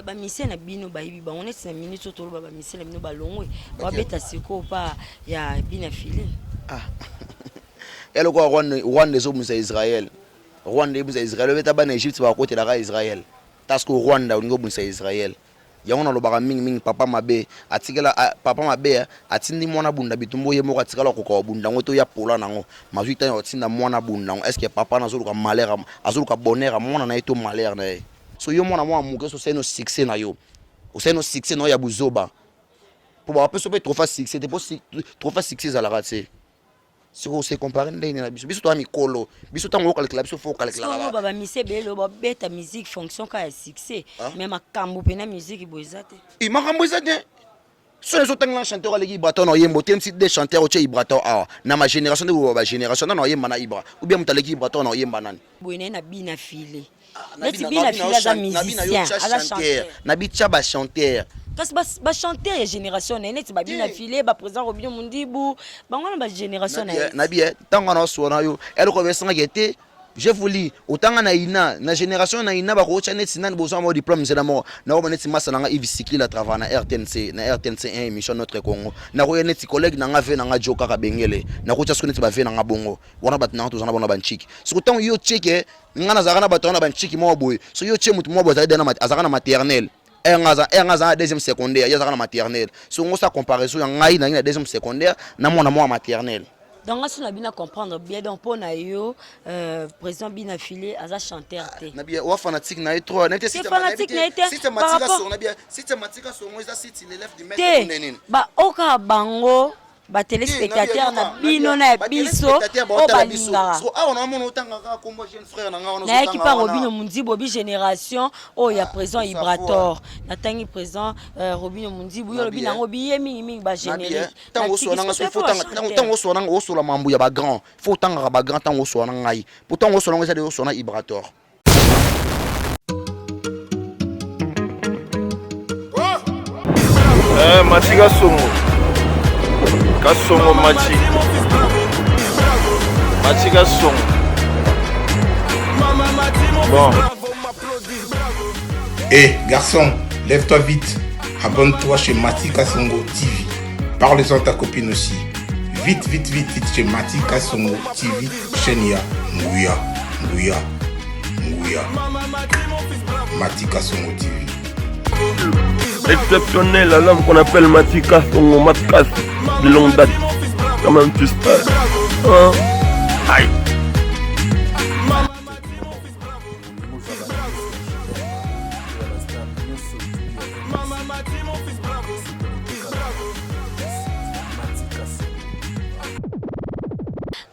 Ba musiciens na bino bayibi bango neti na minute oyo toloba ba musiciens na bino balongwe babeta sikoyo pa ya bina filet. Ah. Ya lokola Rwanda, Rwanda ezobundisa Israël. Rwanda ebundisa Israël, obeta bana Egypte bakotelaka Israël. Parce que Rwanda olingi obundisa Israël. Yango nalobaka mingi mingi papa mabe atikela papa mabe atindi mwana bunda bitumba ye moko atikala koka kobunda yango to ya pola nango mazwi ntango ya kotinda mwana bunda yango est ce que papa nazoluka malheur azoluka bonheur ya mwana na ye to malheur na ye So yo mwana mwa muke so osali no succès na yo osali no succès na yo ya buzoba po bapesa mpe trophée succès te po trophée succès ezalaka te sikoyo se compare ndenge na biso biso toza mikolo biso ntango okalekela biso fo okalekelaka ba mise ebele babeta musique fonction ka ya succès mais makambo mpena musique boye eza te makambo eza te Soki ezo tangela chanteur aleki Ibrator na oyemba otemisi deux chanteurs otie Ibrator awa na ma generation nde ba generation nani oyemba na Ibra ou bien moto aleki Ibrator na oyemba nani? Boye naye na bina filet. Ah, neti bina filet aza musicien, aza chanteur. Na bitia ba chanteur. Kasi ba, ba chanteur ya génération na ye neti ba bina filet, ba président Robinho Mundibu, bango wana ba génération na ye. Na bi tango na oswana yo, eloko besangaki te Je vous lis, otanga na ina, na generation na ina bakotia neti nani bozwa mwa diplôme nzela moko. Nakoba neti masa na nga Yves Sikli la travaille na RTNC, na RTNC 1 émission Notre Congo. Nakoya neti collègue na nga ve na nga Joe kaka Bengele. Nakotia siko neti ba ve na nga bongo. Wana bato na nga tozana bona banchiki. Siko tango yo tie nga nazalaka na bato wana banchiki moko boye. So yo tie moto moko boye azali na azalaka na maternelle. Nga aza nga aza na deuxième secondaire, ye azalaka na maternelle. So ngosa comparaison ya ngai na na deuxième secondaire na mwana mwa maternelle. Donc nga na bina comprendre bien donc pona yo euh, président bina filet aza chanteur te. Na bien wa fanatique na ye trop na te site fanatique na ye te. Site matika songo na bien site matika songo eza site l'élève du maître nini. Ba oka bango ba téléspectateurs na bino na ya biso oyo balingaka nayaki pa Robino Mundibu obi génération oyo ya président Ibrator natangi président euh, Robino Mundibu yo olobi nango biye mingi mingi ba générique ntango osola nanga osola mambo ya ba grand faut otangaka ba grand ntango osola na ngai po ntango osola ngo eza de osola na Ibrator Eh, Machi Kasongo. Kasongo Machi. Machi Kasongo. Bon. Hé, eh, garçon, lève-toi vite. Abonne-toi chez Mati Kasongo TV. Parle-en à ta copine aussi. Vite, vite, vite, vite chez Mati Kasongo TV, chaîne ya Nguya, Nguya, Nguya. Mati Kasongo TV. Exceptionnel à l'homme qu'on appelle Mati Kasongo, Matkas de longue date. Quand même, tu sais. Hein? Aïe.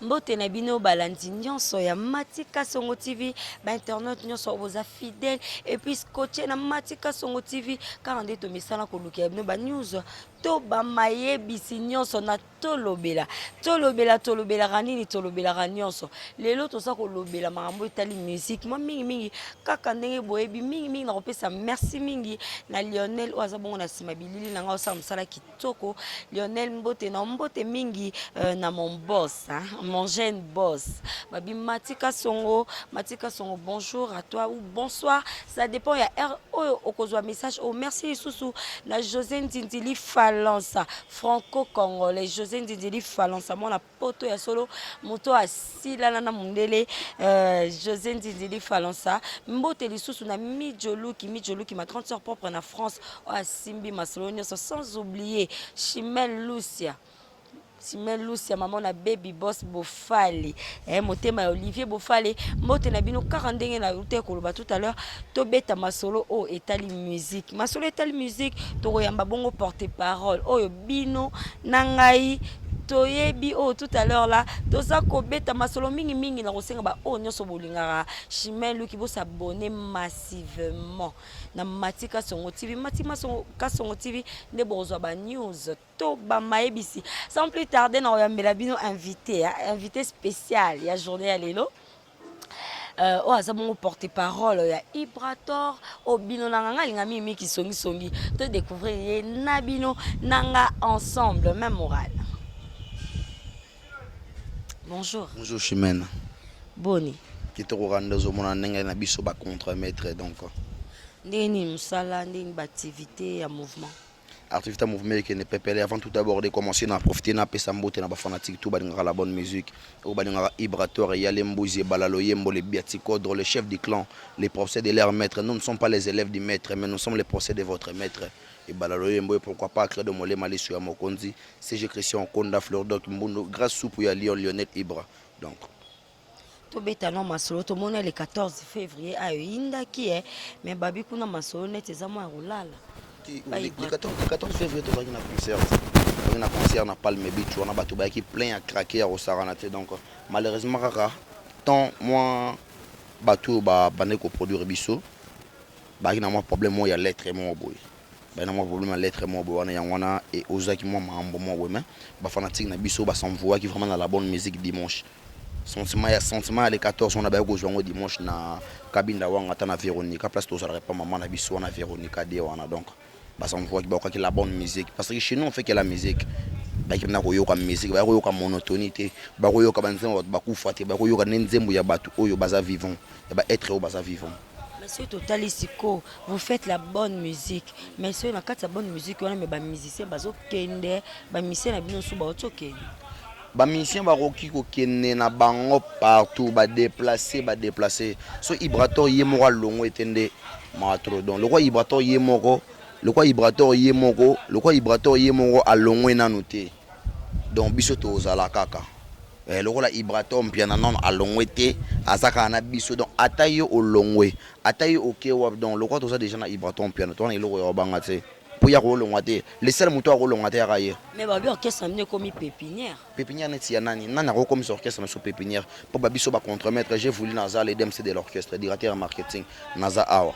Mbote na bino balandi nyonso ya Mati Kasongo TV, ba internautes nyonso boza fidèle et puis scotché na Mati Kasongo TV kaka nde tomesana kolukela bino ba news to ba mayebisi nyonso na tolobela tolobela tolobelaka nini tolobelaka nyonso lelo toza kolobela makambo etali musique mwa mingi mingi kaka ndenge boyebi mingi mingi nakopesa merci mingi na Lionel oyo aza bongo na nsima bilili na ngai osala mosala kitoko Lionel mbote na mbote mingi euh, na mon boss hein, mon jeune boss babi Mati Kasongo Mati Kasongo bonjour à toi ou bonsoir ça dépend ya heure oyo okozwa message oyo merci lisusu na José Ndindili Falansa Franco congolais Jose Ndindili Falansa mwana poto ya solo moto asilana na mundele euh, Jose Ndindili Falansa mbote lisusu na Midjoluki Midjoluki ma grande sœur propre na France oyo asimbi masolo nyonso sans oublier Chimel Lucia Chimel Lucia maman na baby boss Bofale eh, motema ya Olivier Bofale mbote na bino kaka ndenge na ute koloba tout à l'heure tobeta masolo oyo etali musique masolo etali musique tokoyamba bongo porte parole oyo bino na ngai toyebi oyo tout à l'heure là toza kobeta masolo mingi mingi na kosenga ba oyo nyonso bolingaka Chimel Luki bosabonne massivement na Mati Kasongo TV Mati Kasongo TV nde bokozwa ba news to ba mayebisi sans plus tarder na koyambela bino invité hein, invité spécial ya journée ya lelo euh, oyo aza bongo porte parole ya Ibrator oyo bino na nga alinga mingi mingi kisongi songi to découvrir ye na bino na nga ensemble même moral bonjour bonjour Chimène boni kitoko kaka nde ozomona ndenge na biso ba contre maître donc. Ndenge nini mosala, ndenge nini baactivité ya mouvement? Activité ya mouvement ekende pepele. Avant tout d'abord de commencer, na profiter napesa mbote na bafanatique tout balingaka la bonne musique, oyo balingaka Ibrator Yale Mbuzi Ebala Loyembo, le Biaticodre, le chef du clan, les procès de leur maître. Nous ne sommes pas les élèves du maître, mais nous sommes les procès de votre maître, Ebala Loyembo. Et pourquoi pas Credo Molema, Lisu ya Mokonzi, CG Christian Konda, Fleur Doc Mbundu, Grâce Soupu ya Lyon, Lionel Ibra. Donc Tobeta no masolo. Tomoni le 14 février ayo eyindaki e, mais babi kuna masolo neti eza mwa ya kolala. Le 14 février tozalaki na concert, tozalaki na concert na Palme Beach. Wana bato bayaki plein ya craquer, ya kosakana te. Donc malheureusement kaka temps mwa bato oyo babandaki koproduire biso bayaki na mwa problème moko ya lettre moko boye, bayaki na mwa problème ya lettre moko boye wana. Yango wana ozwaki mwa makambo moko boye, mais bafanatique na biso bas'envoyaki vraiment na la bonne musique dimanche. Sentiment ya le 14 wana, bayaki kozwa yango dimanche na Kabinda wanga, ata na Véronica, place tozalaka epa mama na biso wana Véronica de wana. Donc bas'envoyaki, bayokaki la bonne musique, parce que chez nous on fait que la musique. Bayaki mpena koyoka musique, bayaki koyoka monotonie te, bakoyoka banzembo bato bakufa te, bakoyoka nde nzembo ya bato oyo baza vivant, ya baêtre oyo baza vivant. Mais soki totali sikoyo, vous faites la bonne musique, mais soki na kati ya bonne musique wana, mais bamusicien bazokende, bamusicien na bino so bauti okende. Bamusicien bakoki kokende na bango partout, badéplace, badéplace. So Ibrator ye moko alongo ete nde matro. Donc lokwa Ibrator ye moko, lokwa Ibrator ye moko, lokwa Ibrator ye moko alongwe nanu te, donc biso tozala kaka. Lokola Ibrator Mpiana nano alongwe te, aza kaka na biso. Donc ata yo olongwe, ata yo oke wapi, donc lokola toza déjà na Ibrator Mpiana, toza na eloko ya kobanga te, mpo ya kolongwa te. Le seul moto akolongwa te yaka ye. Mais babi orchestre na bino ekomi pépinière. Pépinière neti ya nani? Nani akokomisa orchestre na biso pépinière? Mpo babiso bacontremaître, j'ai voulu, naza le DMC de l'orchestre, directeur ya marketing naza awa.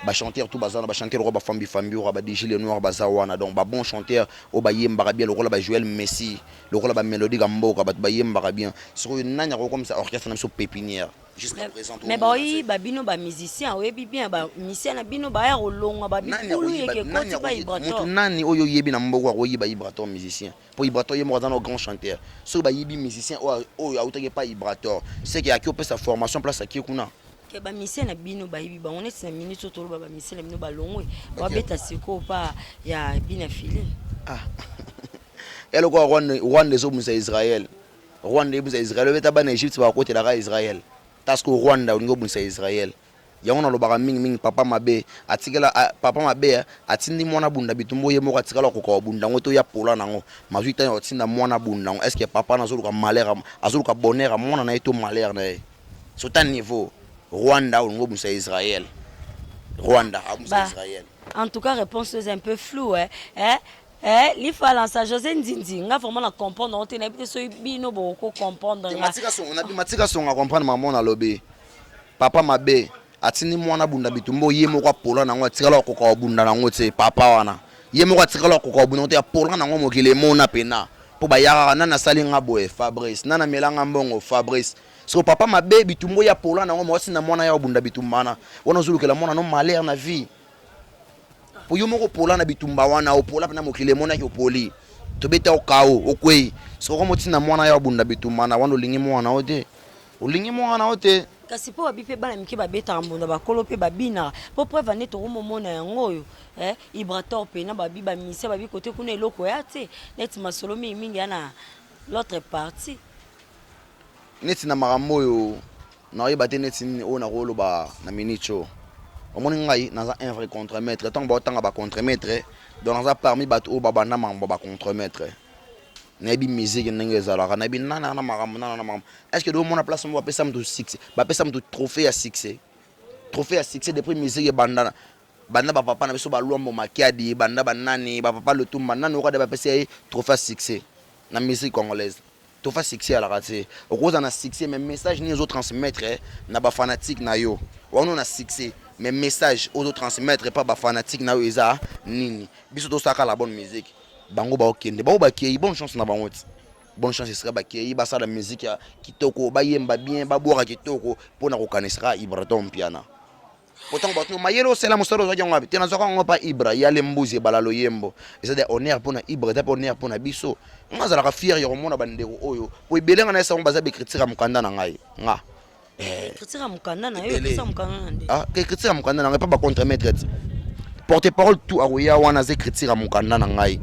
Bachanteur tout baza wana, bachanteur lokola bafambi fambi oyo, badigi le noir baza wana. Donc babon chanteur oyo bayembaka bien, lokola bajoel Messi, lokola bamélodie ka mboka, bato bayembaka bien. Sikoyo nani akokomisa orchestre na biso pépinière jusqu'à présent? Mais baoyiba bino bamusicien, oyebi bien, bamusicien na bino baya kolongwa, babikulu yeke ekoti pa Ibrator. Motu nani oyo oyebi na mboka akoyiba Ibrator musicien? Mpo Ibrator ye moko aza na grand chanteur. Soki bayibi musicien oyo autaki epa Ibrator, seke aki opesa formation place akie kuna. Ke bamusicien na bino bayibi bango neti na minute oyo toloba, bamusicien na bino balongwe, babeta sikoyo pa ya bina file. Ah, ya lokola Rwanda ezobimisa Israel, Rwanda ebimisa Israel, obeta bana Egypte bakotelaka Israel. Parce que Rwanda olingi obimisa Israel. Yango nalobaka mingimingi, papa mabe atikela, papa mabe atindi mwana bunda bitumba, ye moko atikala kokoka kobunda yango to ya pola nango mazwi ntango atinda mwana bunda yango. Est ce que papa nazoluka malheur, azoluka bonheur ya mwana na ye to malheur na ye? Sota niveau Rwanda olingi obimisa Israel, Rwanda abimisa Israel. En tout cas, réponse est un peu floue, hein? Eh? Eh, lifalansa José Ndindi, nga vraiment na comprendre te, nayebi te soki bino boko comprendre nga. Matika Songa comprendre mama nalobi. Papa mabe atindi mwana bunda bitumba, ye moko apola nango, atikala kokoka kobunda nango te. Papa wana ye moko atikala kokoka kobunda nango te, apola nango, mokili emona pena mpo bayakaka nani asali nga boye, Fabrice nani amelanga mbongo, Fabrice. Siko papa mabe, bitumba oyo apola nango, mwasi na mwana ya obunda bitumba wana, wana ozolukela mwana no malheur na vie, po yo moko opola na bitumba wana, opola mpena, mokili emonaki opoli, tobeta okao okwei. Soko motinda mwana ya obunda bitumba na wana, olingi mwana o te, olingi mwana o te. Kasi mpo babi mpe bana mike babetaka mbunda, bakolo mpe babinaka, mpo preuve nde tokomomona yango oyo, eh, Ibrator mpena babi bamisia babi kote kuna eloko ya te, neti masolo mingimingi ya na l'autre partie. Neti na makambo oyo nakoyeba te neti nini oyo nakoloba na minute oyo. Omoni, ngai naza un vrai contremaître. Ntango baotanga bacontremaître, donc naza parmi bato oyo babanda makambo ya bacontremaître. Nayebi musique ndenge ezalaka, nayebi nana na makambo, nana na makambo. Est ce que domona place moko bapesa moto succès, bapesa moto trophée ya succès, trophée ya succès? Depuis musique ebanda, banda bapapa na biso balwambo Makiadi, banda banani, bapapa Lutumba, nani okade bapesa ye trophée ya succès na musique congolaise? Trophée succès alaka te. Okozala na succès, mais message nini ozotransmettre na bafanatique na yo wana? Na succès, mais message ozotransmettre pa bafanatique na yo eza nini? Biso tosalaka la bonne musique. Bango baokende, bango bakei, bonne chance na bango ti, bonne chance esika bakei, basala musique ya kitoko, bayemba bien, babwaka kitoko, mpona kokanisaka Ibraton Mpiana. Potango bato mayele osala mosala ozwaki yango wapi? Te, nazwaka yango mpa Ibra Yale Mbuzi Ebala Loyembo. Eza de honneur mpona Ibra, eza mpe honneur mpona biso. Nga azalaka fier ya komona bandeko oyo po ebele nga na yesango baza baécriture ya mokanda na ngai nga. Eh. Critique ya mokanda na yo, epesa mokanda na nde. Ah, critique ya mokanda na ngai pa ba contremaître ti. Porte parole tout akoya wana aza critique ya mokanda na ngai.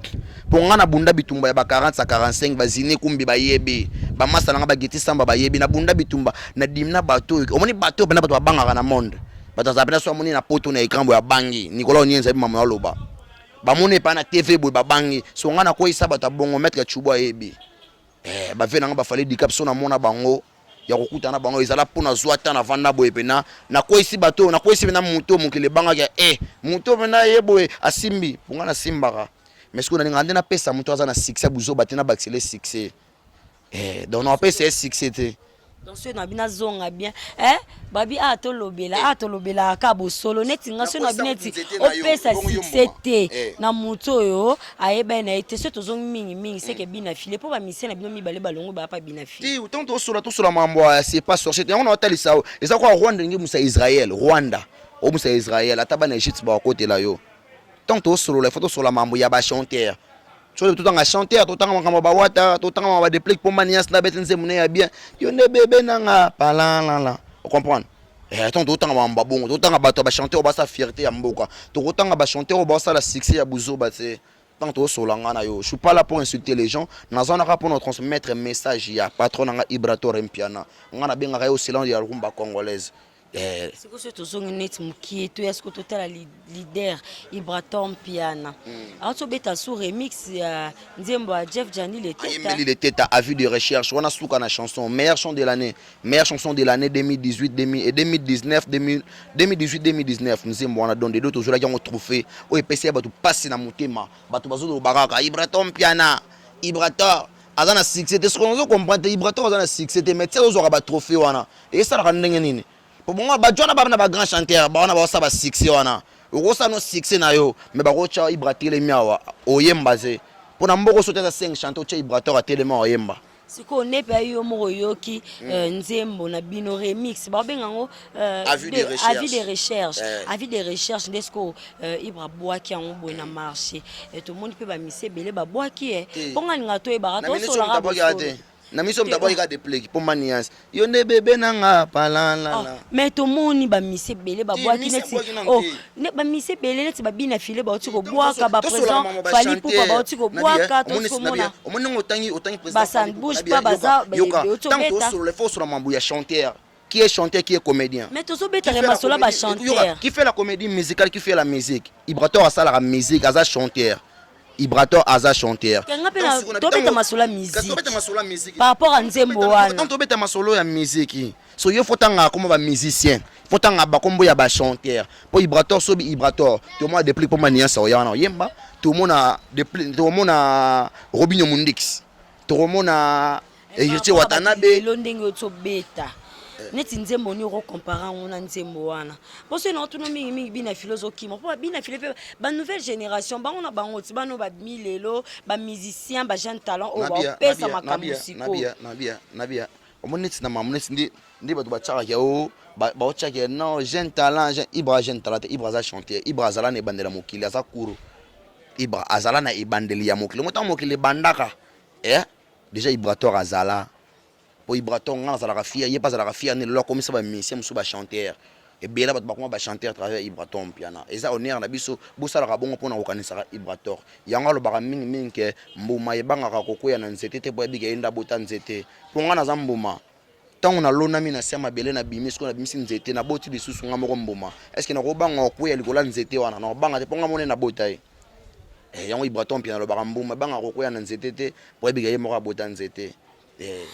Mpo ngai nabunda bitumba ya ba 40 à 45 bazine kumbi bayebi bamasa na ngai bageti samba bayebi nabunda bitumba na dimna bato oyo omoni bato oyo mpena bato babangaka na monde bato azala mpena so amoni na poto na écran boye abangi Nicolas Onienza yebi mama aloba bamoni epai na TV boye babangi so ngai nakweyisa bato ya bongo maître Chubo ayebi eh, bave na ngai bafale dicap so namona bango ya kokutana na bango ezala mpo nazwa ata navanda boye mpena nakweyisi bato oyo nakweyisi mpena moto oyo mokili ebangaki e eh, moto oyo mpena ye boye asimbi mpo ngai nasimbaka mais sikoyo nalingaka nde napesa moto aza na succès buzoba te nabakisele succès eh, donc napesa ye succès te. Donc soki na bino azonga bien eh babi a tolobela a tolobelaka kaka bosolo neti nga soki na bino neti opesa succès te eh. na moto oyo ayebani na ye te soki tozongi mingi mingi seke bina file mpo bamisien na bino mibale balongo baya pa bina file ti ntango tosola tosola mambo ya c'est pas sorcier yango na otalisa yo eza kwa Rwanda elingi musa Israël Rwanda omusa Israël ata bana Egypte bakotela yo ntango tosolola il faut tosola mambo ya ba chanteur soki totanga chanteur totanga makambo ya bawata totanga makambo ya badeplique mpo manias na beti nzembo ne ya bien yo nde bebe nanga palalala ocomprendre eh, ntango totanga makambo ya bongo totanga bato ya bachanteur oyo basala fierté ya mboka tokotanga bachanteur oyo basala succès ya buzoba te ntango tozosola nga na yo je suis pas là pour insulter les gens naza naka mpona transmettre message ya patron na nga Ibrator Mpiana nga nabengaka ye osela ya rumba congolaise. Eh. Sikoyo soki tozongi neti mokie toya sikoyo totala leader Ibrator Mpiana mm. auti obeta su remix ya nzembo ya Jeff Jani Leteta ayembeli Leteta avis de recherche wana suka na chanson meilleure chanson de l'année meilleure chanson de l'année 2018 2019 2018 2019 nzembo wana donc dedo tozwelaki yango trophée oyo epesi ya bato mpasi na motema bato bazoloba kaka Ibrator Mpiana Ibrator aza na succès te soki ozo comprendre te Ibrator aza na succès te mais ti azozwaka ba trophée wana esalaka ndenge nini po bongo bato wana bana ba grand chanteur bawana baosala ba succès wana okosala no succès na yo mais bakotya Ibra atelemi awa oyemba te mpo na mboka soki aza 5 chanteur otya Ibrator atelemi awa oyemba. Sikoyo nde pe yo moko oyoki mm. euh, nzembo na bino remix baobenga yango euh, avis de recherche, avis de recherche. Eh. Avis de recherche nde sikoyo euh, Ibra abwaki yango boye na marché eh, tomoni mpe bamise ebele babwaki ye eh. mpo nga alinga toyebaka tosolaka bosolo na miso moto abwaki kaka depleki mpo maniance yo nde bebe na nga palalala oh, mais tomoni bamise ebele babwaki neti oh, bamise ebele neti babina file bauti kobwaka baprésident Fally Ipupa bauti kobwaka tokomona omoni ndenge otangi otangi président pa baza ntango tosolola il faut osola mambo ya chanteur qui est chanteur qui est comédien. Mais tozo beta masolo ba chanteur. Qui fait la comédie musicale, qui fait la musique. Ibrator asala la musique, aza chanteur. Ibrator aza chanteur. Nga pe na tobeta masolo ya musique. Tobeta masolo ya musique. Par rapport à nzembo wana. Tant tobeta masolo ya musique. So yo faut tanga comme ba musicien. Faut tanga ba kombo ya ba chanteur. Po Ibrator sobi Ibrator. To mona déplique po mania sa ya wana yemba. To mona déplique to mona Robinho Mundix. To mona Héritier Watanabe. Lelo ndenge otobeta neti nzembo nini okocompare yango na nzembo wana mpo soki naotuna mingimingi bina file ozokima mpo babina file mpe banouvelle génération bango na bango ti bano babimi lelo bamusicien bajeune talent oyo baopesa makambo sikoyo nabia omoni neti na mamu neti nde nde bato batiakaka o baotiaka non jeune talent jeune Ibra jeune talent te Ibra aza chanteur Ibra azala na ebandeli ya mokili aza kuru Ibra azala na ebandeli ya mokili ngo ntango mokili ebandaka eh Dejà Ibrator azala po Ibrator nga nazalaka fier ye pe azalaka fier nde lelo akomisa ba musiciens mosusu ba chanteur ebele bato bakoma ba chanteur à travers Ibrator Mpiana eza honneur na biso bosalaka bongo pona kokanisaka Ibrator yango alobaka mingi mingi ke mbuma ebangaka kokweya na nzete te po ayebi ke ye nde abota nzete po nga naza mbuma tango nalonami na se ya mabele nabimi sikoyo nabimisi nzete naboti lisusu nga moko mbuma est ce que nakobanga kokweya likolo ya nzete wana nakobanga te po nga moko nde nabota ye Eh, yango Ibraton Mpiana alobaka mbuma ebangaka kokweya na nzete te po ayebika ye moko abota nzete eh.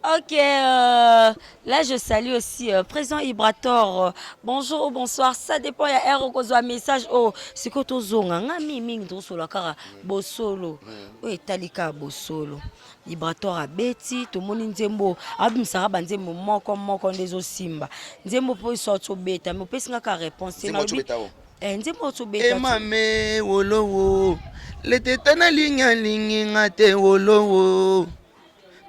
Ok, euh, là je salue aussi euh, président Ibrator. Euh, bonjour ou bonsoir, ça dépend ya heure okozwa message oh sikoyo tozonga nga mingi mingi tozosola kaka bosolo oyo etali kaka bosolo. Ibrator abeti tomoni nzembo abimisaka banzembo moko moko nde ezosimba nzembo mpo sorti obeta mais opesi nga kaka réponse te nalobi Eh, nzembo oyo tobeta Emame wolowo leteta nalingi alingi nga te wolowo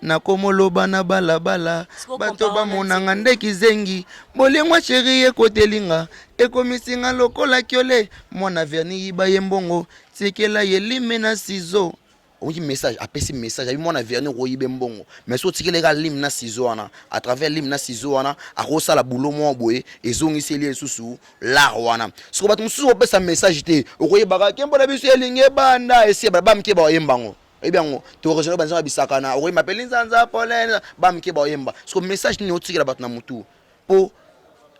nakomoloba na balabala Siko bato compare na bamonanga nde kizengi bolingo sheri ekoteli nga ekomisi nga lokola kiole mwana verni yiba ye mbongo tikela ye lime na sizo. Oyoki message, apesi message, abi mwana vernis okoyibe mbongo. Mais soki otikeli kaka lime na ciseau wana, à travers lime na ciseau wana, akosala boulot moko boye, ezongiseli ye lisusu l'art wana. Sikoyo bato mosusu opesa message te, okoyebaka kembo na biso elingi ebanda, esi ebanda, ba mike bakoyemba yango. Oyebi yango, to rejoindre ba nzembo ya bisakana, okoyemba pe linzanza polele, ba mike bakoyemba. Sikoyo message nini otikela bato na mutu? Po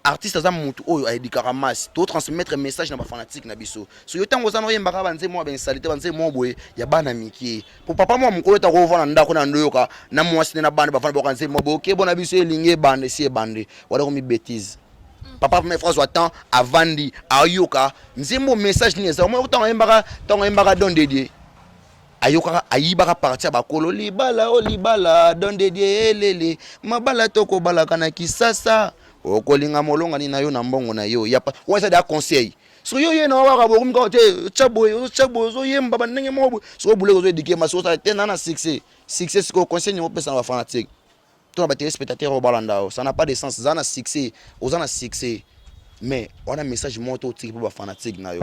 artiste aza mutu oyo a edukaka masse, to transmettre message na ba fanatique na biso. So yo tango oza na oyembaka ba nzembo ya ba insalite, ba nzembo moko boye ya bana mikie. Po papa mwa mokolo ta ko vanda ndako na ndoyoka na mwasi ne na bana ba vanda ba nzembo moko boye, kebo na biso elingi ebanda esi ebande. Wana komi betise. Papa première phrase wa temps avandi ayoka nzembo message nini eza. Omoni tango ayembaka, tango ayembaka don de Dieu. Ayokaka ayibaka parti ya bakolo libala o libala don de Dieu elele mabala tokobalaka na Kisasa okolinga molongani na yo na mbongo na yo ya wana eza deya conseil soki yo ye na waka bokomi kaka te otya boye otya boye ozoyemba bandenge moko boye soki obuleki ozoedike masi osala te na na succès succès sikoyo conseil nini opesa na bafanatique to na batelespectateur oyo balanda yo ça n'a pas de sens za na succès oza na succès mais wana message moko to otiki mpo bafanatique na yo.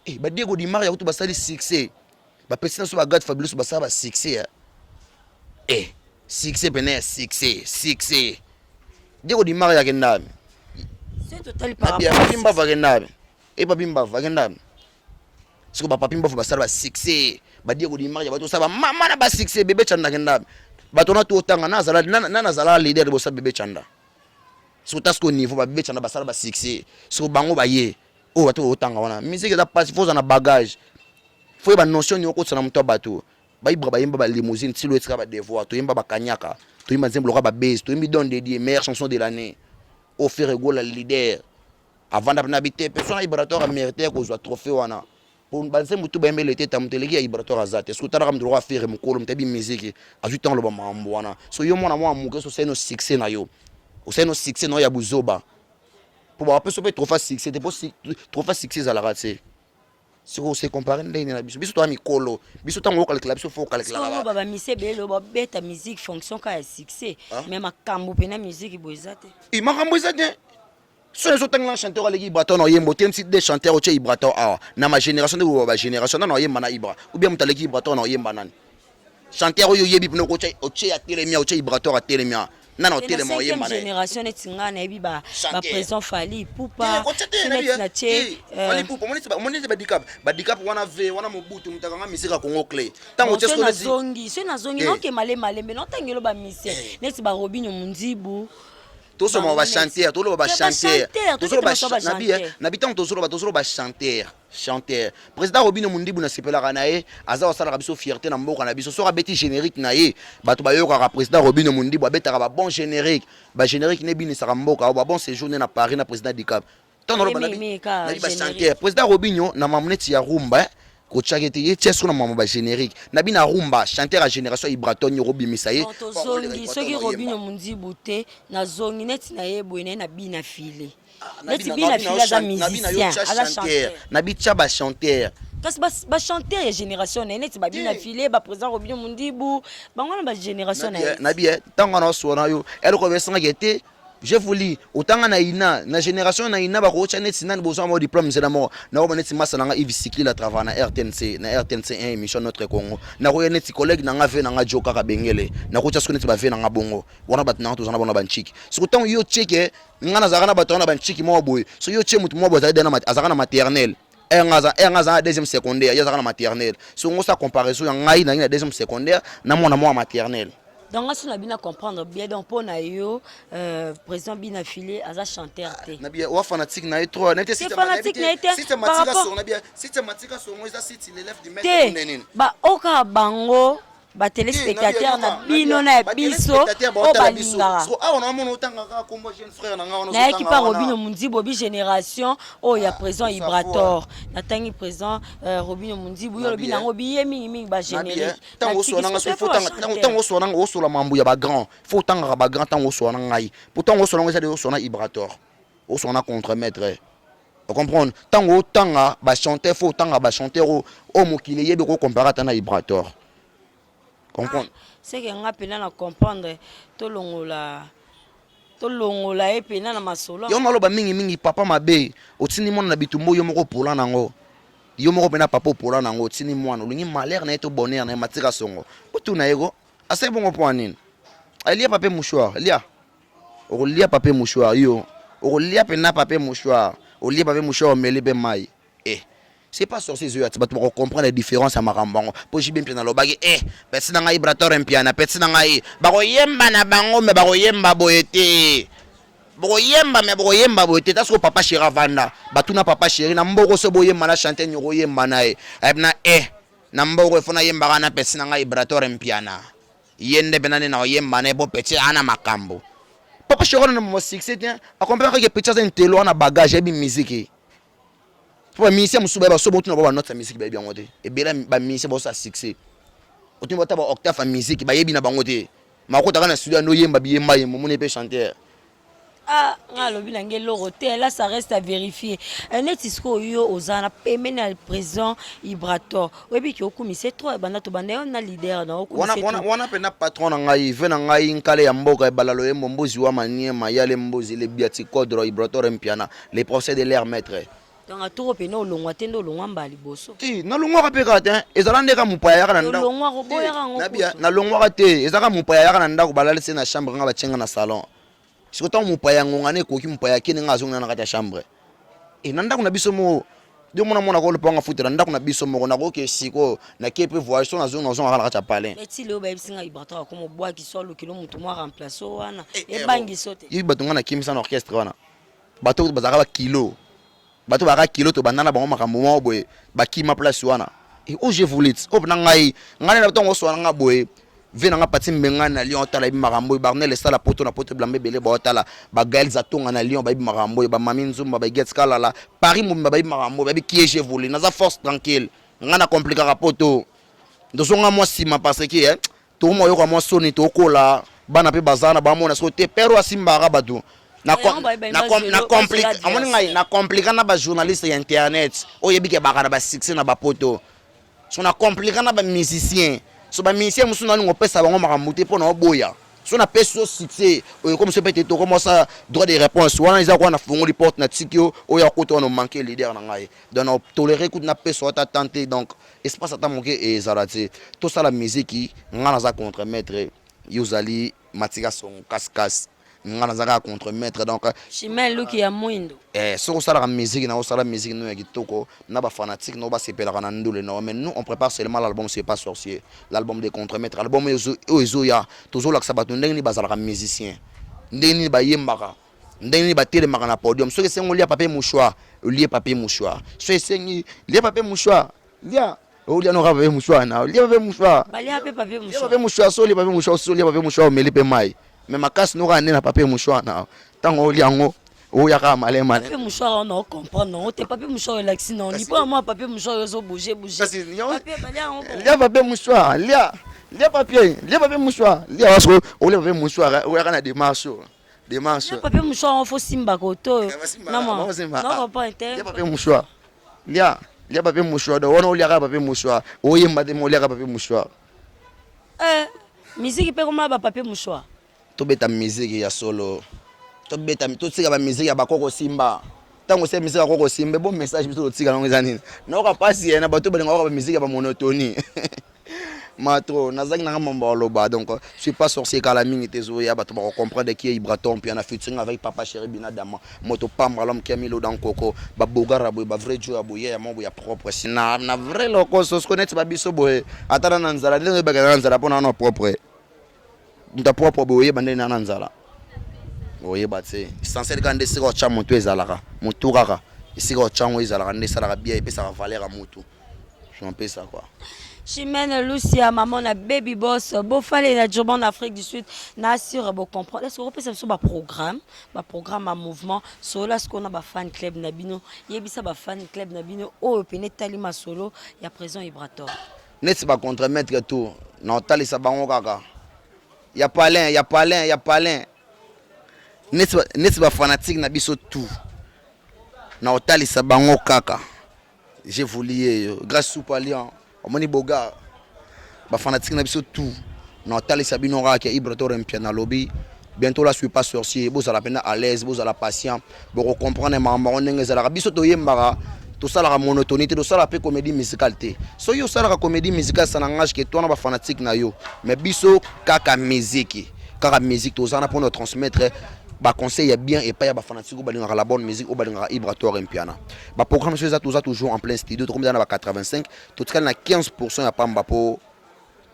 Eh, ba Diego Di Maria kutu basali succès. Ba pesi na so ba Gad Fabulous basala ba succès. Eh, eh succès pene ya succès, succès. Diego Di Maria akenda wapi? C'est total par rapport. Papi Mbavu akenda wapi? Eh, Papi Mbavu akenda wapi? Siko ba Papi Mbavu basala ba succès. Ba Diego Di Maria bato sala ba mama na ba succès bébé Chanda akenda wapi? Bato na to tanga na zala na na zala leader bosa bébé Chanda. Siko tasko niveau ba bébé Chanda basala ba succès. Siko bango ba ye. Oyo bato otanga wana musique eza pasi, faut ozala na bagage, faut yeba notion nini okotisa na moto ya bato. Bayibra bayemba ba limousine tilo etika ba devoir, toyemba ba kanyaka, toyemba nzembo lokola ba base, toyembi Don de Dieu meilleure chanson de l'année. Oyo Ferre Gola leader avanda na bitepe so na Ibrator a mérite kozwa trophée wana. Po ba nzembo tout bayemba elete ta moto eleki ya Ibrator aza te. Soki otalaka moto lokola Ferre mokolo moto ayebi musique azwi ntango aloba makambo wana. So yo mwana mwa moke so osali no succès na yo, osali no succès na yo ya buzoba. Po ba peso pe trophée succès te po trophée succès ezalaka te. Siko se comparer ndenge na biso. Biso toza mikolo. Biso tango okalkila biso faut okalkila. Siko ba ba mise belo ba beta musique fonction ka ya succès. Mais makambo pena musique bo eza te. E makambo eza te. Soki ozo tangela chanteur aleki Ibrator na oyembo te msi des chanteurs otie Ibrator awa na ma génération nde ba génération nana oyemba na Ibra ou bien moto aleki Ibrator na oyemba nani chanteur oyo oyebi pene okotia otie atelemi otie Ibrator atelemi awa nana otelema oyemba na génération neti nga nayebi ba ba président Fally Ipupa neti na tie Fally Ipupa omoni omoni ba dicap ba dicap wana ve wana Mobutu mutaka nga misika Congo clé tango otie siko nazongi soki nazongi noke male malembe notangelo ba musicien neti ba Robinho Mundibu tosoma ba chanteur toloba ba chanteur tozoloba nabi nabi ntango tozoloba tozoloba chanteur chanteur président Robino Mundibu nasepelaka na ye aza kosalaka biso fierté na mboka na biso soki abeti générique na ye bato bayokaka président Robino Mundibu abetaka ba bon générique ba générique ne ebinisaka mboka ba bon séjour ne na Paris na président Dicap ntango naloba nabi ba chanteur président Robinho na mamu neti ya rumba eh, kotiaka ete ye tia soko na mamu ba générique nabi na rumba chanteur ya génération ya Ibraton yo kobimisa ye tozongi soki Robinho Mundibu te nazongi neti na ye boye naye na bina file neti bina file aza musicien aza chanteur nabi tia ba chanteur kasi ba chanteur ya génération na ye neti babina file ba président Robinho Mundibu bango wana ba génération na ye nabi ntango wana oswana yo eloko besangaki ete Je vous lis, otanga na INA, na generation na INA bakotia neti nani bozwa mwa diplôme nzela moko. Nakoba neti masa na nga Yves Sikli la travaille na RTNC, na RTNC 1 émission Notre Congo. Nakoya neti collègue na nga ve na nga Joe kaka Bengele. Nakotia siko neti ba ve na nga bongo. Wana bato na nga tozana bona banchiki. Siko tango yo tie nga nazalaka na bato wana banchiki moko boye. So yo tie mutu moko boye azali na azalaka na maternelle. Nga aza na deuxième secondaire, ye azalaka na maternelle. So ngosa comparaison ya ngai na na deuxième secondaire na mwana mwa maternelle. Donc nga na bina comprendre bien donc mpo na yo président Bina Filé aza chanteur te. Na bien wa fanatique na ye trop na te site fanatique na ye te. Site matika songo na bien site matika songo eza site l'élève du maître te nini. Ba oka bango ba téléspectateurs na bino na ya biso oyo balingaka. Nayaki pa Robinho Mundibu obi génération oyo ya président Ibrator natangi président Robinho Mundibu yo olobi nango biye mingi mingi ba générique. Ntango oswana nga osola mambo ya bagrand fo otangaka bagrand ntango oswana ngai po ntango oswana ngo eza de oswana Ibrator oswana contre maître ocomprendre ntango otanga bachanteur fo otanga bachanteur oyo mokili eyebi okocompare ata na Ibrator comprendre seke nga mpena na comprendre tolongola tolongola ye mpena na masolo yo naloba mingimingi papa mabe otindi mwana na bitumba yo moko opola nango. Yo moko pena papa opola na yango otindi mwana olingi malheur na ye to bonheur na ye matika songo otuna ye ko asali bongo mpo ya nini? Alia papier mouchoir lia okolia papier mouchoir yo okolia pena papier mouchoir olie papier mouchoir omeli pe mayi eh c'est pas sorcier ezoya ti bato bako comprendre différence ya makambo yango mpo JB Mpiana alobaki eh pesi na ngai Ibrator Mpiana pesi na ngai bakoyemba na bango me bakoyemba boye te Bokoyemba mais bokoyemba boye te. Ta siko papa chéri avanda. Batuna papa chéri na mboko so boyemba na chanter nyoko yemba na ye. Ayeb na eh na mboko il faut na yembaka na pesi na ngai Ibrator Mpiana. Ye nde pena nde na oyemba na ye po petit ana makambo. Papa chéri wana na mo succès te. A comprendre que petit aza intello ana bagage ayebi musique. Po ba musiciens mosusu bayeba so botuna ba ba notes ya musique bayebi yango te. Ebele ba musiciens baosala succès. Otuni bata ba octave ya musique bayebi na bango te. Makota na studio ando yemba biyemba yemba omoni pe chanteur. Ah, nga alobi na nge eloko te là ça reste à vérifier. Eh, neti sikoyo yo oza na pembeni ya président Ibrator. Oyebi ke okumisa trop ebanda tobanda yo na leader na okumisa wana, wana, wana pena patron na ngai ve na ngai nkale ya mboka ebala loyembo mbuzi wa maniema yale mbuzi le biati codro Ibrator Mpiana le procès de l'air maître. Donc atoko pena olongwa te nde olongwa mbala liboso. Ti nalongwaka mpe kaka te ezala nde kaka mopaya ayaka na ndako. Olongwaka oboyaka yango kutu. Nalongwaka te eza kaka mopaya ayaka na ndako balalisi ye na chambre nga batie nga na salon. Siko ntango mopaya ngonga na ekoki mopaya akende nga azongi na kati ya chambre. E na ndako na biso moko yo mona mona ko lopango afutela ndako na biso moko nakoki sikoyo nake mpe voyage so nazongi nazongaka na kati ya palais. Mais ti lelo bayebisi nga Ibrator akoma obwaki so alukilo moto mwa remplace wana ebangiso te. Yebi bato nga nakimisa na orchestre wana. Bato bazalaka ba kilo bato bazalaka kilo tobanda na bango makambo moko boye bakima place wana e oyo je voulais oyo na ngai ngai na ntango oswana nga boye ve na nga pati mbenga na Lyon otala yebi makambo oyo Barnel esala poto na poto bilamba ebele baotala ba Gaël Zatonga na Lyon bayebi makambo oyo ba Mami Nzumba ba Iget Kalala Paris mobimba bayebi makambo oyo bayebi qui est je voulais naza force tranquille ngai na complikaka poto tozonga mwa nsima parce que eh, tokoma koyoka mwa soni tokola bana mpe baza na bamona sikoyo te pere oyo asimbaka bato amoni ngai na komplika na bajournaliste ya internet oyo yebi ke baka na basuccès na bapoto so na komplika na bamusicien so bamusicien mosusu nalingo opesa bango makambo te mpo na oboya so napesi yo succès oyo ekomi so mpe te tokomasa droit de réponse wana eza kwa nafungoli porte natiki yo oyo akota wana omanke leader na ngai donc na tolere kutu napesa ata temps te donc espace ata moke ezala te tosala miziki nga naza contre maître yo ozali matika songo kasikasi nga naza kaka contre maître donc Chimel luki ya mwindo eh, soki osalaka musique na osala musique no ya kitoko na bafanatique no basepelaka na ndule na mais nous on prépare seulement l'album c'est pas sorcier l'album des contre maître album oyo ezoya tozolakisa bato ndenge nini bazalaka musicien ndenge nini bayembaka ndenge nini batelemaka na podium soki esengi olia papier mouchoir olie papier mouchoir soki esengi lia papier mouchoir lia olia noka papier mouchoir na olia papier mouchoir balia pe papier mouchoir papier mouchoir so olie papier mouchoir so olia papier mouchoir omeli mpe mai mais makasi noka nde na papier mouchoir na ntango olia yango oyaka malema papier mouchoir wana ocomprendre yango te papier mouchoir elakisi na oni mpo mwa papier mouchoir oyo ezobouge bouge lia papier mouchoir lia lia papier lia papier mouchoir lia waso olia papier mouchoir oyaka na démarche oyo démarche papier mouchoir yango fo simba koto oyo lia papier mouchoir lia lia papier mouchoir donc wana oliaka papier mouchoir oyemba te ma oliaka papier mouchoir eh, miziki mpe koma ba papier mouchoir tobeta miziki ya solo tobeta totika bamiziki ya bakoko simba ntango osala miziki ya koko simba bo message biso totika nango eza nini nayoka mpasi ye na bato balingaka bamiziki ya bamonotonie matro nazangi nanga mambo aloba donc je suis pas sorcier kala mingi te ezoya bato bakocomprendre qui est Ibrator Mpiana featuring avec papa chéri Binadama moto pamba l'homme qui a mis l'eau dans coco babogara boye bavrai jo ya boye ya moko ya propre si na, na vrai lokoso siko neti babiso boye ata na nzala ndenge oyebaka na nzala mpona wana propre moto ya propre boye oyeba ndenge na nzala oyeba te essentiel kaka nde esika otya motu ezalaka motu kaka esika otya yango ezalaka nde esalaka bien epesaka valeur ya motu je ça quoi. Chimène Lucia, maman na baby boss, bofale na Durban en Afrique du Sud, na assure bo comprendre. Est-ce que vous pouvez ba programme, ba programme à mouvement, solo ce qu'on a ba fan club na bino, yebisa ba fan club na bino, oyo pene tali masolo ya président Ibrator. Neti ba contre maître tout, na otalisa bango kaka. Ya palin, ya palin, ya palin. Neti neti ba fanatique na biso tout. Na otalisa bango kaka. J'ai voulu ye grâce super lion omoni boga ba fanatique na biso tout na otalisa bino kaka ke Ibrator Mpiana alobi bientôt là suis pas sorcier bozala mpena à l'aise bozala patient bokocomprendre makambo yango ndenge ezalaka biso toyembaka. Tosalaka monotonie te, tosalaka mpe comédie musicale te. Soki osalaka comédie musicale, ça n'engage que toi na bafanatique na yo, mais biso kaka musique, kaka musique. Toza na mpona transmettre baconseil ya bien epai ya bafanatique oyo balingaka la bonne musique, oyo balingaka Ibrator Mpiana. Baprogramme so eza, toza toujours en plein studio. Tokomi na ba 85, totikali na 15 ya pamba mpo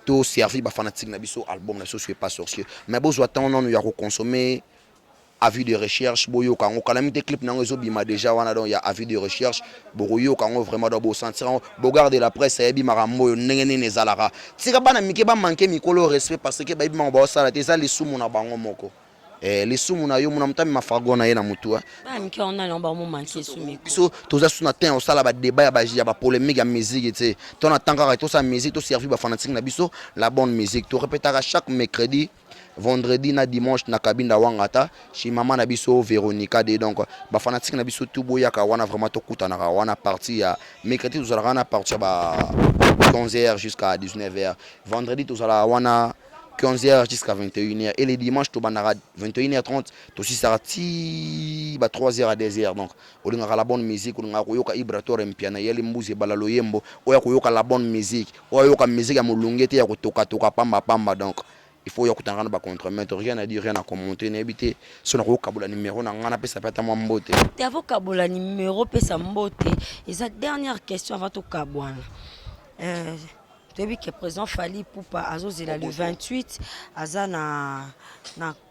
toservi bafanatique na biso album na biso Ce pas sorcier. Mais bozwa ntango nanu ya koconsommer Avis de recherche, boyoka yango. Kalami te, clip nango ezobima déjà wana. Donc ya Avis de recherche, bokoyoka yango vraiment. Donc bosentir yango. Bogarde la presse, ayebi makambo oyo ndenge nini ezalaka. Tika bana mike bamanke mikolo respect, parce que bayebi mango baosala te. Eza lisumu na bango moko. Lisumu na yo mona moto amema fargo na ye na motu. Bana mike wana na bango manke esu. Biso toza su na temps osala badébat ya bapolémique ya musique te. To na temps kaka tosala musique, toservi bafanatique na biso la bonne musique. Torépétaka chaque mercredi, vendredi na dimanche na Kabinda Wangata, chez mama na biso Véronica de. Donc bafanatique na biso tu, boyaka wana vraiment. Tokutanaka wana partir ya mercredi, tozalaka wana partir ya ba 15h jusqu'à 19h. Vendredi tozalaka wana 15h jusqu'à 21h, et les dimanches tobandaka 21h30, tosisaka ti ba 3h à 2h. Donc olingaka la bonne musique, olingaka koyoka Ibrator Mpiana, yeli mbuzi ebala loyembo, oyo koyoka la bonne musique, oyo ayoka musique ya molunge te, ya kotokatoka pambapamba. Donc il faut yokutanaka na bacontremaître. Rien à dire, rien à commenter. Nayebi te so nakokabola numéro na ngai, napesa mpe ata mwa mbote. Te, avokabola numéro, pesa mbote. Eza dernière question avant tokabwana. Toyebi ke président Fally Ipupa azozela le 28, aza na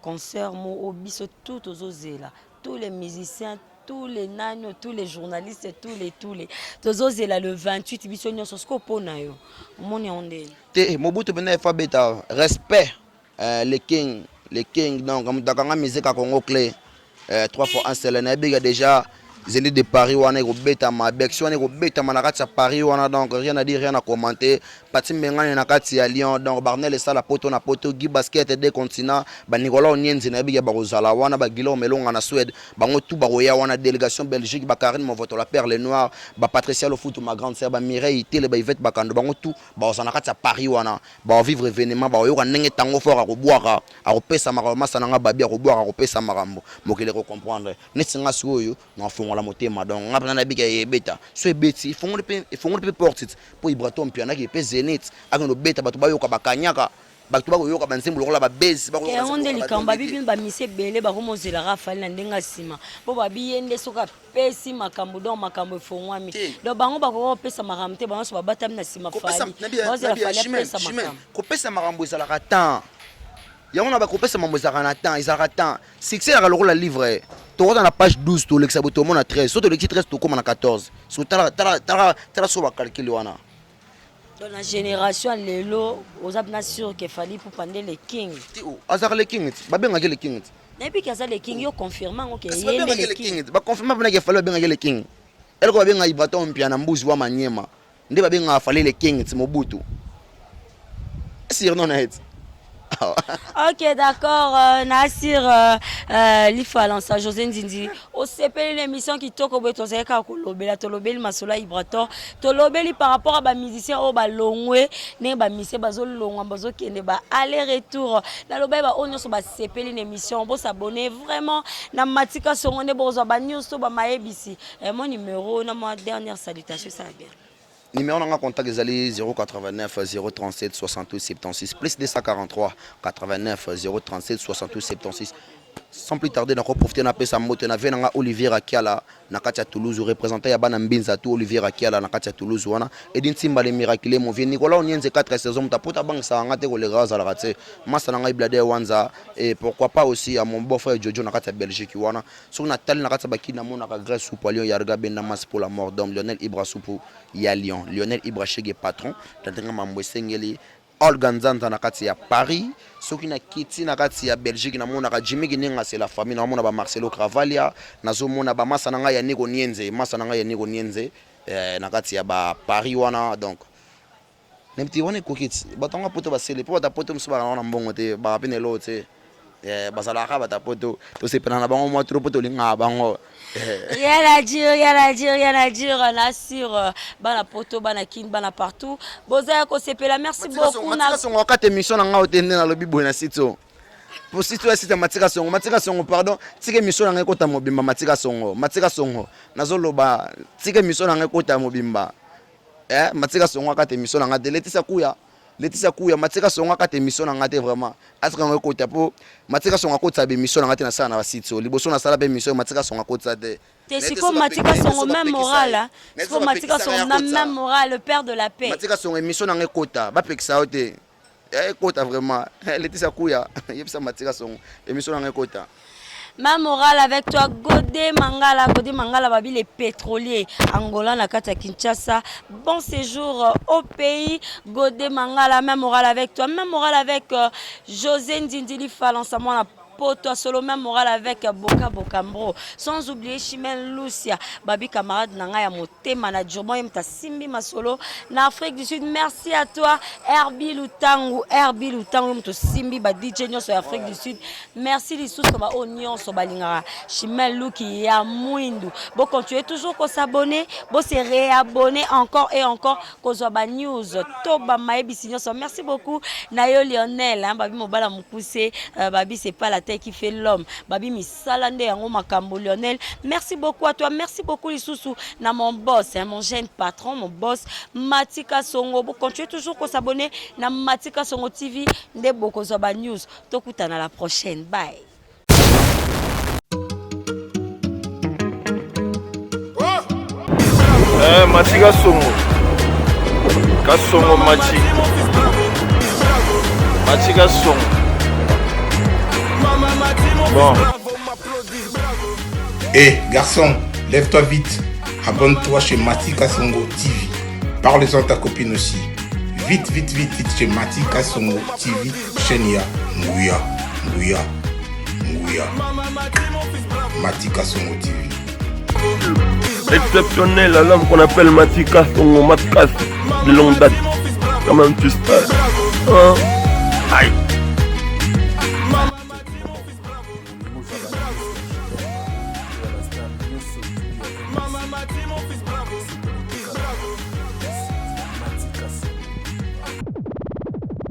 concert mo oyo biso tout tozozela, tous les musiciens, tous les nani, tous les journalistes, tous les tozozela le 28, biso nyonso. Soki mpo na yo, omoni yango ndeni? Te, Mobutu mpena efa beta respect, le king, le king. Donc moto akanga musique ya Congo clé, 3 fois 1 seul. Nayebika déjà Zénith de Paris wana ekobetama, Bercy wana ekobetama na kati ya Paris wana. Donc rien à dire, rien à commenter. Pati Mbengani na kati ya Lyon, donc Barnel esala poto na poto, Guy Basket deux continents, Banicolas Onienzi, nayebika bakozala wana, Bagilo Melonga na Suède, bango tout bakoya wana. Délégation Belgique, Bakarine Movoto, la perle noire, Bapatricia Lofutu, ma grande sœur, Bamireille Tele, Baivete Bakando, bango tout bakozala na kati ya Paris wana. Baovivre événement, bakoyoka ndenge ntango fort akobwaka, akopesa makambo. Masa nanga babi akobwaka, akopesa makambo, mokili ekocomprendre. Neti nga sikoyo nafongola motema, donc nga mpena nabika ebeta. So ebeti, efongoli mpe porte mpo Ibrato Mpianaki mpe Zénith akende obeta, bato bayoka bakanyaka, bato bakoyoka banzembo lokola babezi. Yango nde likambo babi bino bamisi ebele bakomozelaka Fally na ndenge ya nsima, mpo babi ye nde soki apesi makambo, donc makambo efongwami. Donc bango bakoka kopesa makambo te, bango nyonso babatami na nsima Fally, bazela Fally apesa makambo. Kopesa makambo ezalaka temps. Yango na bakopesa makambo ezalaka na temps, ezalaka temps. Succès ezalaka lokola livre. Tokota na page 12, tolekisa boye, tomona 13. So tolekisi 13, tokóma na 14. So tala so bacalcule wana. Donc na génération ya lelo, oza mpena sûr ke Fally Ipupa nde le king? Azalaka le king ti, babengaki le king ti. Nayebi ke aza le king, yo confirme yango ke ye nde le king. Baconfirme mpena ke Fally, babengaki le king. Eloko babengaka Ibraton Mpia na mbuzi wa Manyema nde babengaka Fally le king ti, Mobutu surnom na ye ti. Ok, d'accord. Nasir Lifalansa José Nzinzi, osepeli na émission kitoko boye? Tozali kaka kolobela, tolobeli masolo ya Ibrator, tolobeli par rapport à bamusicien oyo balongwe, ndenge bamusicien bazolongwa, bazokende ba aller retour. Nalobaki baoyo nyonso basepeli na émission, bosabone vraiment na Matika Songo, nde bozwa banews to bamayebisi. Mon numéro na mwa dernière salutation esala bien. Numéro nanga contact ezali 089 037 68 76, plus 243 89 037 68 76. Sans plus tarder, nakoprofite napesa mbote na vie nanga Olivier Akiala na kati ya Toulouse, représentant ya bana Mbinza tu. Olivier Akiala na kati ya Toulouse wana, Edi Ntimba le miraculé, mon vieux Nicolas Onienze, 4 saison, moto apota abangisaka nga te koleka azalaka te, masa na ngai Blade Wanza, et pourquoi pas aussi à mon beau frère Jojo na kati ya Belgique wana. Soki natali na kati ya bakili, namonaka Grèce Supu ya Lyon, Yarga Benda Mas pour la mort d'homme, Lionel Ibra Supu ya Lyon, Lionel Ibra Shege patron, tatenga mambo esengeli, Olga Nzanza na kati ya Paris. Soki nakiti na kati ya Belgique, namonaka Jimmy Kininga, c'est la famille. Naomona bamarcelo Cravalia, nazomona bamasa na ngai ya Niko Nienze, masa na ngai ya Niko Nienze, na kati ya baparis wana. Donc nayebi te wana ekoki ti bato yango poto basele mpo bato poto mosusu bakanga na mbongo te, baka mpe na eloko te, bazalaka bato poto, tosepela na bango mwa trop mpo tolingaka bango. Rien à dire, rien à dire, rien à dire. Nasir, bana poto, bana kin, bana partout. Boza ya kosepela, merci beaucoup. Na songo kati émission na ngai te, nde nalobi boye na site. Po si toi site Matika Songo, Matika Songo pardon, tika émission na ngai kota mobimba Matika Songo, Matika Songo. Nazo loba tika émission na ngai kota mobimba. Eh, Matika Songo akata émission na ngai te. Laetitia Kuya, Laetitia Kuya, Matika Songo akata émission na ngai te vraiment. Atika ngai kota po Matika Songo akotisa ba émission na ngai te na sala na ba site. Liboso na sala pe émission Matika Songo akotisa te. Te siko Matika Songo même moral hein. Siko Matika Songo na même moral le père de la paix. Matika Songo émission na ngai kota, ba pekisa yo te. Eh, ekota vraiment. Eh, Laetitia Kuya, yebisa Matika Songo émission na ngai ekota. Ma morale avec toi, Godé Mangala, Godé Mangala, Babi les pétroliers, Angola, Nakata Kinshasa. Bon séjour au pays, Godé Mangala, même morale avec toi, même morale avec José Ndindili Falansa, moi, poto solo, même morale avec Boka Bokambro. Sans oublier Chimène Lucia, Babi camarade nanga ya motema na Djomo yemta simbi masolo na Afrique du Sud. Merci à toi Herbie Lutangu, Herbie Lutangu moto simbi ba DJ nyonso ya Afrique du Sud. Merci lisusu ba oyo nyonso balingaka Chimène Luki ya mwindu. Bo continuer toujours ko s'abonner, bo se réabonner encore et encore kozwa ba news to ba mayebisi nyonso. Merci beaucoup na yo Lionel, hein, babi mobala mukuse, babi c'est pas la tête qui fait l'homme. Babi misala nde yango makambo Lionel. Merci beaucoup à toi, merci beaucoup lisusu na mon boss, hein, mon jeune patron, mon boss Matika Songo. Bo continuer toujours ko s'abonner na Matika Songo TV nde bokozwa ba news. Tokutana la prochaine. Bye. Eh, Matika Songo. Kasongo Machi. Matika Songo. Bon. Eh, garçon, lève-toi vite. Abonne-toi chez Matika Songo TV. Parle-en à ta copine aussi. Vite, vite, vite, vite chez Matika Songo TV. Chaîne ya Nguya, Nguya, Nguya. Matika Songo TV. Exceptionnel à l'homme qu'on appelle Matika Songo Matkas de longue date. Quand même, tu sais. Hein? Aïe.